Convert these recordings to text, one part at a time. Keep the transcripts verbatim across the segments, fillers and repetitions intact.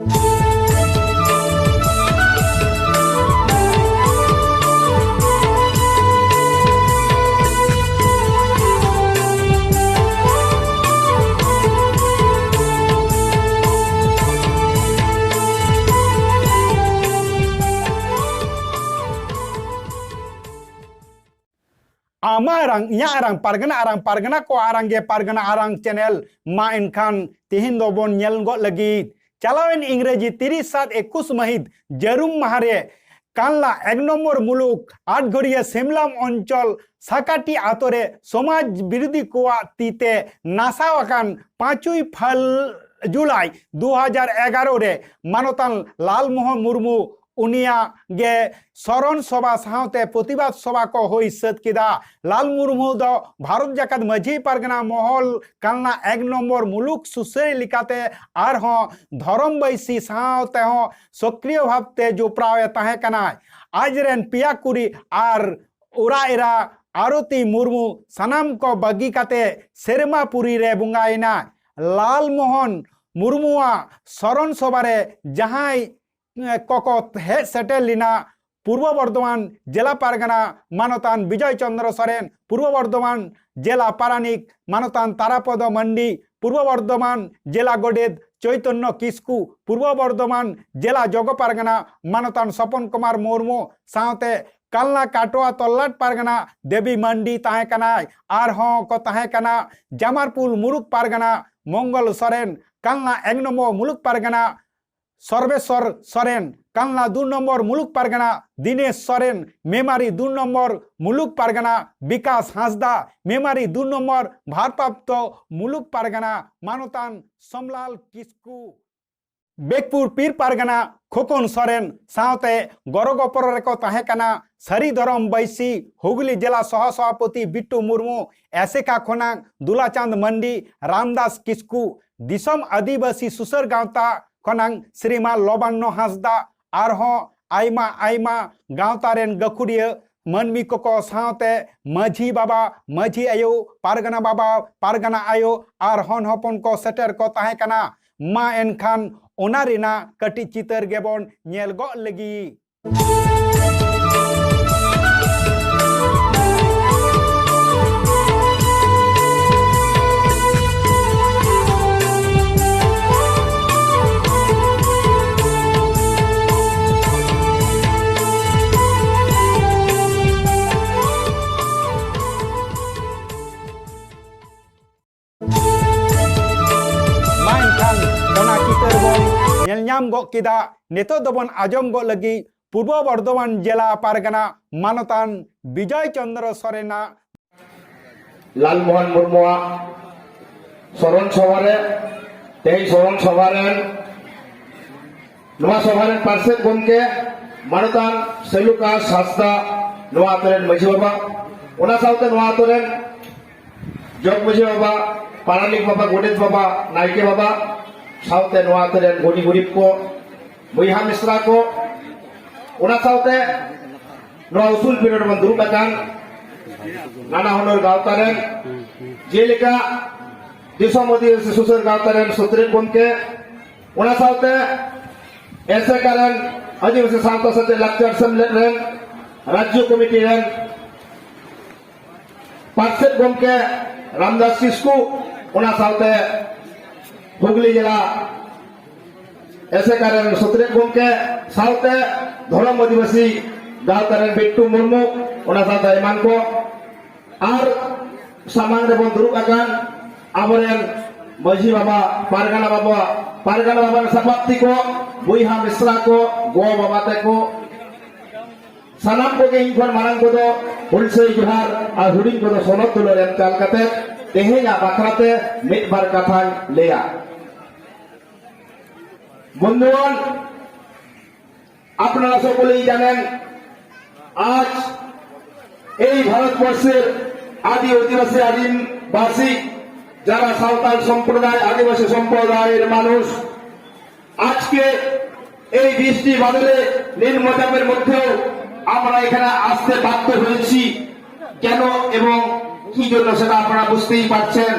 ᱟᱢᱟᱜ ᱟᱨᱟᱝ, ᱤᱧᱟᱹᱜ ᱟᱨᱟᱝ, ᱯᱟᱨᱜᱟᱱᱟ ᱟᱨᱟᱝ, ᱯᱟᱨᱜᱟᱱᱟ ᱠᱚ ᱟᱨᱟᱝ ᱜᱮ ᱯᱟᱨᱜᱟᱱᱟ ᱟᱨᱟᱝ ᱪᱮᱱᱮᱞ᱾ ᱢᱟ ᱮᱱᱠᱷᱟᱱ ᱛᱮᱦᱮᱧ ᱫᱚᱵᱚᱱ ᱧᱮᱞ ᱜᱚᱫ ᱞᱟᱹᱜᱤᱫ ᱪᱟᱞᱟᱣᱮᱱ ᱤᱝᱨᱮᱡᱤ ᱛᱤᱨᱤᱥ ᱥᱟᱛ ᱮᱠᱩᱥ ᱢᱟᱹᱦᱤᱛ ᱡᱟᱹᱨᱩᱢ ᱢᱟᱦᱟ ᱨᱮ ᱠᱟᱱᱞᱟ ᱮᱠ ᱱᱚᱢᱵᱚᱨ ᱢᱩᱞᱩᱠ ᱟᱴᱜᱷᱟᱹᱲᱤᱭᱟᱹ ᱥᱮᱢᱞᱟᱢ ᱚᱧᱪᱚᱞ ᱥᱟᱠᱟᱴᱤ ᱟᱛᱳ ᱨᱮ ᱥᱚᱢᱟᱡᱽ ᱵᱤᱨᱳᱫᱷᱤ ᱠᱚᱣᱟᱜ ᱛᱤ ᱛᱮ ᱱᱟᱥᱟᱣ ᱟᱠᱟᱱ ᱯᱟᱸᱪᱩᱭ ᱯᱷᱟᱞ ᱡᱩᱞᱟᱭ ᱫᱩ ᱦᱟᱡᱟᱨ ᱮᱜᱟᱨᱚ ᱨᱮ ᱢᱟᱱᱚᱛᱟᱱ ᱞᱟᱞᱢᱳᱦᱚᱱ ᱢᱩᱨᱢᱩ ᱩᱱᱤᱭᱟᱜ ᱜᱮ ᱥᱚᱨᱚᱱ ᱥᱚᱵᱷᱟ ᱥᱟᱶᱛᱮ ᱯᱨᱚᱛᱤᱵᱟᱫ ᱥᱚᱵᱷᱟ ᱠᱚ ᱦᱩᱭ ᱥᱟᱹᱛ ᱠᱮᱫᱟ᱾ ᱞᱟᱞ ᱢᱩᱨᱢᱩ ᱫᱚ ᱵᱷᱟᱨᱚᱛ ᱡᱟᱠᱟᱛ ᱢᱟᱹᱡᱷᱤ ᱯᱟᱨᱜᱟᱱᱟ ᱢᱚᱦᱚᱞ ᱠᱟᱱᱞᱟ ᱮᱠ ᱱᱚᱢᱵᱚᱨ ᱢᱩᱞᱩᱠ ᱥᱩᱥᱟᱹᱨᱤ ᱞᱮᱠᱟᱛᱮ ᱟᱨᱦᱚᱸ ᱫᱷᱚᱨᱚᱢ ᱵᱟᱹᱭᱥᱤ ᱥᱟᱶ ᱛᱮᱦᱚᱸ ᱥᱚᱠᱨᱤᱭᱚ ᱵᱷᱟᱵᱽ ᱛᱮ ᱡᱚᱯᱲᱟᱣ ᱮ ᱛᱟᱦᱮᱸ ᱠᱟᱱᱟᱭ᱾ ᱟᱡ ᱨᱮᱱ ᱯᱮᱭᱟ ᱠᱩᱲᱤ ᱟᱨ ᱚᱨᱟᱜ ᱮᱨᱟ ᱟᱨᱚᱛᱤ ᱢᱩᱨᱢᱩ ᱥᱟᱱᱟᱢ ᱠᱚ ᱵᱟᱹᱜᱤ ᱠᱟᱛᱮ ᱥᱮᱨᱢᱟ ᱯᱩᱨᱤ ᱨᱮ ᱵᱚᱸᱜᱟᱭᱮᱱᱟ᱾ ᱞᱟᱞ ᱢᱳᱦᱚᱱ ᱢᱩᱨᱢᱩᱣᱟᱜ ᱥᱚᱨᱚᱱ ᱥᱚᱵᱷᱟ ᱨᱮ ᱡᱟᱦᱟᱸᱭ ᱠᱚᱠᱚ ᱦᱮᱡ ᱥᱮᱴᱮᱨ ᱞᱮᱱᱟ ᱯᱩᱨᱵᱚ ᱵᱚᱨᱫᱷᱚᱢᱟᱱ ᱡᱮᱞᱟ ᱯᱟᱨᱜᱟᱱᱟ ᱢᱟᱱᱚᱛᱟᱱ ᱵᱤᱡᱚᱭ ᱪᱚᱸᱫᱽᱨᱚ ᱥᱚᱨᱮᱱ, ᱯᱩᱨᱵᱚ ᱵᱚᱨᱫᱷᱚᱢᱟᱱ ᱡᱮᱞᱟ ᱯᱟᱨᱟᱱᱤᱠ ᱢᱟᱱᱚᱛᱟᱱ ᱛᱟᱨᱟᱯᱚᱫᱚ ᱢᱟᱱᱰᱤ, ᱯᱩᱨᱵᱚ ᱵᱚᱨᱫᱷᱚᱢᱟᱱ ᱡᱮᱞᱟ ᱜᱚᱰᱮᱛ ᱪᱳᱭᱛᱚᱱᱭᱚ ᱠᱤᱥᱠᱩ, ᱯᱩᱨᱵᱚ ᱵᱚᱨᱫᱷᱚᱢᱟᱱ ᱡᱮᱞᱟ ᱡᱚᱜᱚ ᱯᱟᱨᱜᱟᱱᱟ ᱢᱟᱱᱚᱛᱟᱱ ᱥᱚᱯᱚᱱ ᱠᱩᱢᱟᱨ ᱢᱩᱨᱢᱩ ᱥᱟᱶᱛᱮ ᱠᱟᱞᱱᱟ ᱠᱟᱴᱳᱣᱟ ᱛᱚᱞᱞᱟᱴ ᱯᱟᱨᱜᱟᱱᱟ ᱫᱮᱵᱤ ᱢᱟᱱᱰᱤ ᱛᱟᱦᱮᱸ ᱠᱟᱱᱟᱭ᱾ ᱟᱨᱦᱚᱸ ᱠᱚ ᱛᱟᱦᱮᱸ ᱠᱟᱱᱟ ᱡᱟᱢᱟᱨᱯᱩᱨ ᱢᱩᱞᱩᱠ ᱯᱟᱨᱜᱟᱱᱟ ᱢᱚᱝᱜᱚᱞ ᱥᱚᱨᱮᱱ, ᱠᱟᱞᱱᱟ ᱮᱠ ᱱᱚᱢᱵᱚᱨ ᱢᱩᱞᱩᱠ ᱯᱟᱨᱜᱟᱱᱟ ᱥᱚᱨᱵᱮᱥᱣᱚᱨ ᱥᱚᱨᱮᱱ, ᱠᱟᱞᱱᱟ ᱫᱩ ᱱᱚᱢᱵᱚᱨ ᱢᱩᱞᱩᱠ ᱯᱟᱨᱜᱟᱱᱟ ᱫᱤᱱᱮᱥ ᱥᱚᱨᱮᱱ, ᱢᱮᱢᱟᱨᱤ ᱫᱩ ᱱᱚᱢᱵᱚᱨ ᱢᱩᱞᱩᱠ ᱯᱟᱨᱜᱟᱱᱟ ᱵᱤᱠᱟᱥ ᱦᱟᱸᱥᱫᱟ, ᱢᱮᱢᱟᱨᱤ ᱫᱩ ᱱᱚᱢᱵᱚᱨ ᱵᱷᱟᱨᱯᱨᱟᱯᱛᱚ ᱢᱩᱞᱩᱠ ᱯᱟᱨᱜᱟᱱᱟ ᱢᱟᱱᱚᱛᱟᱱ ᱥᱳᱢᱞᱟᱞ ᱠᱤᱥᱠᱩ᱾ ᱵᱮᱠᱯᱩᱨ ᱯᱤᱨ ᱯᱟᱨᱜᱟᱱᱟ ᱠᱷᱚᱠᱚᱱ ᱥᱚᱨᱮᱱ ᱥᱟᱶᱛᱮ ᱜᱚᱲᱚ ᱜᱚᱯᱚᱲᱚ ᱨᱮᱠᱚ ᱛᱟᱦᱮᱸ ᱠᱟᱱᱟ ᱥᱟᱹᱨᱤ ᱫᱷᱚᱨᱚᱢ ᱵᱟᱹᱭᱥᱤ, ᱦᱩᱜᱽᱞᱤ ᱡᱮᱞᱟ ᱥᱚᱦᱚ ᱥᱚᱵᱷᱟᱯᱚᱛᱤ ᱵᱤᱴᱴᱩ ᱢᱩᱨᱢᱩ, ᱮᱥᱮᱠᱟ ᱠᱷᱚᱱᱟᱝ ᱫᱩᱞᱟᱪᱟᱸᱫ ᱢᱟᱱᱰᱤ, ᱨᱟᱢᱫᱟᱥ ᱠᱤᱥᱠᱩ, ᱫᱤᱥᱚᱢ ᱟᱹᱫᱤᱵᱟᱹᱥᱤ ᱥᱩᱥᱟᱹᱨ ᱜᱟᱶᱛᱟ ᱠᱷᱚᱱᱟᱝ ᱥᱨᱤᱢᱟᱱ ᱞᱚᱵᱟᱱᱱᱚ ᱦᱟᱸᱥᱫᱟ, ᱟᱨᱦᱚᱸ ᱟᱭᱢᱟ ᱟᱭᱢᱟ ᱜᱟᱶᱛᱟ ᱨᱮᱱ ᱜᱟᱹᱠᱷᱩᱲᱤᱭᱟᱹ ᱢᱟᱹᱱᱢᱤ ᱠᱚᱠᱚ ᱥᱟᱶᱛᱮ ᱢᱟᱹᱡᱷᱤ ᱵᱟᱵᱟ, ᱢᱟᱹᱡᱷᱤ ᱟᱭᱳ, ᱯᱟᱨᱜᱟᱱᱟ ᱵᱟᱵᱟ, ᱯᱟᱨᱜᱟᱱᱟ ᱟᱭᱳ ᱟᱨ ᱦᱚᱱ ᱦᱚᱯᱚᱱ ᱠᱚ ᱥᱮᱴᱮᱨ ᱠᱚ ᱛᱟᱦᱮᱸ ᱠᱟᱱᱟ᱾ ᱢᱟ ᱮᱱᱠᱷᱟᱱ ᱚᱱᱟ ᱨᱮᱱᱟᱜ ᱠᱟᱹᱴᱤᱡ ᱪᱤᱛᱟᱹᱨ ᱜᱮᱵᱚᱱ ᱧᱮᱞ ᱜᱚᱫ ᱞᱮᱜᱮ᱾ ᱢᱟ ᱮᱱᱠᱷᱟᱱ ᱚᱱᱟ ᱪᱤᱛᱟᱹᱨ ᱵᱚᱱ ᱧᱮᱞ ᱧᱟᱢ ᱜᱚᱫ ᱠᱮᱫᱟ᱾ ᱱᱤᱛᱚᱜ ᱫᱚᱵᱚᱱ ᱟᱸᱡᱚᱢ ᱜᱚᱫ ᱞᱟᱹᱜᱤᱫ ᱯᱩᱨᱵᱚ ᱵᱚᱨᱫᱷᱚᱢᱟᱱ ᱡᱮᱞᱟ ᱯᱟᱨᱜᱟᱱᱟ ᱢᱟᱱᱚᱛᱟᱱ ᱵᱤᱡᱚᱭ ᱪᱚᱱᱫᱨᱚ ᱥᱚᱨᱮᱱᱟᱜ᱾ ᱞᱟᱞᱢᱳᱦᱚᱱ ᱢᱩᱨᱢᱩᱣᱟᱜ ᱥᱚᱨᱚᱱ ᱥᱚᱵᱷᱟ ᱨᱮ, ᱛᱮᱦᱮᱧ ᱥᱚᱨᱚᱱ ᱥᱚᱵᱷᱟ ᱨᱮᱱ, ᱱᱚᱣᱟ ᱥᱚᱵᱷᱟ ᱨᱮᱱ ᱯᱟᱨᱥᱮᱛ ᱜᱚᱢᱠᱮ ᱢᱟᱱᱚᱛᱟᱱ ᱥᱮᱞᱩᱠᱟᱥ ᱦᱟᱸᱥᱫᱟ, ᱱᱚᱣᱟ ᱟᱛᱳ ᱨᱮᱱ ᱢᱟᱹᱡᱷᱤ ᱵᱟᱵᱟ, ᱚᱱᱟ ᱥᱟᱶᱛᱮ ᱱᱚᱣᱟ ᱟᱛᱳ ᱨᱮᱱ ᱡᱚᱜᱽ ᱢᱟᱹᱡᱷᱤ ᱵᱟᱵᱟ, ᱯᱟᱨᱟᱱᱤᱠ ᱵᱟᱵᱟ, ᱜᱚᱰᱮᱛ ᱵᱟᱵᱟ, ᱱᱟᱭᱠᱮ ᱵᱟᱵᱟ, ᱥᱟᱶᱛᱮ ᱱᱚᱣᱟ ᱟᱛᱳ ᱨᱮᱱ ᱜᱩᱱᱤ ᱜᱩᱨᱤᱵ ᱠᱚ, ᱵᱚᱭᱦᱟ ᱢᱤᱥᱨᱟ ᱠᱚ, ᱚᱱᱟ ᱥᱟᱶᱛᱮ ᱱᱚᱣᱟ ᱩᱥᱩᱞ ᱯᱤᱸᱰᱟᱹ ᱨᱮᱵᱚᱱ ᱫᱩᱲᱩᱵ ᱟᱠᱟᱱ ᱱᱟᱱᱟ ᱦᱩᱱᱟᱹᱨ ᱜᱟᱶᱛᱟ ᱨᱮᱱ, ᱡᱮᱞᱮᱠᱟ ᱫᱤᱥᱚᱢ ᱟᱹᱫᱤᱵᱟᱹᱥᱤ ᱥᱩᱥᱟᱹᱨ ᱜᱟᱶᱛᱟ ᱨᱮᱱ ᱥᱩᱛᱨᱮᱛ ᱜᱚᱢᱠᱮ, ᱚᱱᱟ ᱥᱟᱶᱛᱮ ᱮᱥᱮᱠᱟ ᱨᱮᱱ ᱟᱹᱫᱤᱵᱟᱹᱥᱤ ᱥᱟᱶᱛᱟ ᱥᱮᱪᱮᱫ ᱞᱟᱠᱪᱟᱨ ᱥᱮᱢᱞᱮᱫ ᱨᱮᱱ ᱨᱟᱡᱽᱡᱚ ᱠᱚᱢᱤᱴᱤ ᱨᱮᱱ ᱯᱟᱨᱥᱮᱛ ᱜᱚᱢᱠᱮ ᱨᱟᱢᱫᱟᱥ ᱠᱤᱥᱠᱩ, ᱚᱱᱟ ᱥᱟᱶᱛᱮ ᱦᱩᱜᱽᱞᱤ ᱡᱮᱞᱟ ᱮᱥᱮᱠᱟ ᱨᱮᱱ ᱥᱩᱛᱨᱮᱛ ᱜᱚᱢᱠᱮ, ᱥᱟᱶᱛᱮ ᱫᱷᱚᱨᱚᱢ ᱟᱹᱫᱤᱵᱟᱹᱥᱤ ᱜᱟᱶᱛᱟ ᱨᱮᱱ ᱵᱤᱴᱴᱩ ᱢᱩᱨᱢᱩ, ᱚᱱᱟ ᱥᱟᱶᱛᱮ ᱮᱢᱟᱱ ᱠᱚ, ᱟᱨ ᱥᱟᱢᱟᱝ ᱨᱮᱵᱚᱱ ᱫᱩᱲᱩᱵ ᱟᱠᱟᱱ ᱟᱵᱚᱨᱮᱱ ᱢᱟᱹᱡᱷᱤ ᱵᱟᱵᱟ, ᱯᱟᱨᱜᱟᱱᱟ ᱵᱟᱵᱟ, ᱯᱟᱨᱜᱟᱱᱟ ᱵᱟᱵᱟ ᱨᱮᱱ ᱥᱟᱯᱟᱵ ᱛᱤ ᱠᱚ, ᱵᱚᱭᱦᱟ ᱢᱤᱥᱨᱟ ᱠᱚ, ᱜᱚ ᱵᱟᱵᱟ ᱛᱟᱠᱚ, ᱥᱟᱱᱟᱢ ᱠᱚᱜᱮ ᱤᱧ ᱠᱷᱚᱱ ᱢᱟᱨᱟᱝ ᱠᱚᱫᱚ ᱦᱩᱞᱥᱟᱹᱭ ᱡᱚᱦᱟᱨ ᱟᱨ ᱦᱩᱰᱤᱧ ᱠᱚᱫᱚ ᱥᱚᱱᱚᱛ ᱫᱩᱞᱟᱹᱲ ᱮᱢ ᱪᱟᱞ ᱠᱟᱛᱮ ᱛᱮᱦᱮᱧᱟᱜ ᱵᱟᱠᱷᱨᱟ ᱛᱮ ᱢᱤᱫ ᱵᱟᱨ ᱠᱟᱛᱷᱟᱧ ᱞᱟᱹᱭᱟ᱾ বন্ধুগণ, আপনারা সকলেই জানেন, আজ এই ভারতবর্ষের আদি অধিবাসী, আদিমবাসী, যারা সাঁওতাল সম্প্রদায়, আদিবাসী সম্প্রদায়ের মানুষ, আজকে এই বৃষ্টি বাদলে নিম্নচাপের মধ্যেও আমরা এখানে আসতে বাধ্য হয়েছি। কেন এবং কি জন্য, সেটা আপনারা বুঝতেই পারছেন।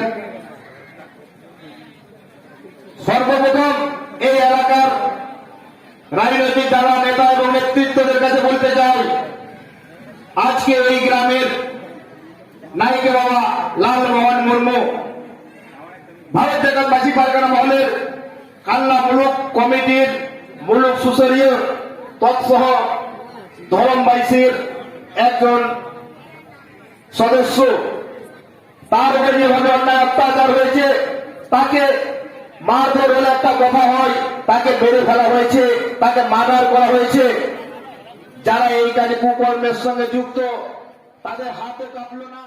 সর্বপ্রথম এই এলাকার রাজনৈতিক দল নেতা এবং নেতৃত্বদের কাছে বলতে চাই, আজকে এই গ্রামের নাইকে বাবা লালমোহন মুর্মু ভারত জাগাত মাঝি পারগানা মহলের কাল্লা মুলুক কমিটির মুলুক সুসরিয় তৎসহ ধরম বাইশির একজন সদস্য, তার উপরে যেভাবে অন্যায় অত্যাচার হয়েছে, তাকে মারধর হলে একটা কথা হয়, তাকে মেরে ফেলা হয়েছে, তাকে মার্ডার করা হয়েছে। যারা এই কাজে কুকর্মের সঙ্গে যুক্ত, তাদের হাতও কাঁপলো না।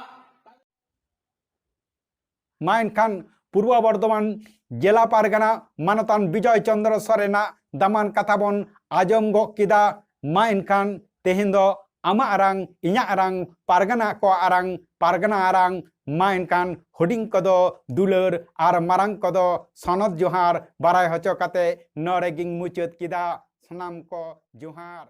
ᱢᱟ ᱮᱱᱠᱷᱟᱱ ᱯᱩᱨᱵᱚ ᱵᱚᱨᱫᱷᱚᱢᱟᱱ ᱡᱮᱞᱟ ᱯᱟᱨᱜᱟᱱᱟ ᱢᱟᱱᱚᱛᱟᱱ ᱵᱤᱡᱚᱭ ᱪᱚᱱᱫᱨᱚ ᱥᱚᱨᱮᱱᱟᱜ ᱫᱟᱢᱟᱱ ᱠᱟᱛᱷᱟ ᱵᱚᱱ ᱟᱸᱡᱚᱢ ᱜᱚᱫ ᱠᱮᱫᱟ᱾ ᱢᱟ ᱮᱱᱠᱷᱟᱱ ᱛᱮᱦᱮᱧ ᱫᱚ ᱟᱢᱟᱜ ᱟᱨᱟᱝ, ᱤᱧᱟᱹᱜ ᱟᱨᱟᱝ, ᱯᱟᱨᱜᱟᱱᱟ ᱠᱚᱣᱟᱜ ᱟᱨᱟᱝ, ᱯᱟᱨᱜᱟᱱᱟ ᱟᱨᱟᱝ᱾ ᱢᱟ ᱮᱱᱠᱷᱟᱱ ᱦᱩᱰᱤᱧ ᱠᱚᱫᱚ ᱫᱩᱞᱟᱹᱲ ᱟᱨ ᱢᱟᱨᱟᱝ ᱠᱚᱫᱚ ᱥᱚᱱᱚᱛ ᱡᱚᱦᱟᱨ ᱵᱟᱲᱟᱭ ᱦᱚᱪᱚ ᱠᱟᱛᱮ ᱱᱚᱰᱮ ᱜᱤᱧ ᱢᱩᱪᱟᱹᱫ ᱠᱮᱫᱟ᱾ ᱥᱟᱱᱟᱢ ᱠᱚ ᱡᱚᱦᱟᱨ᱾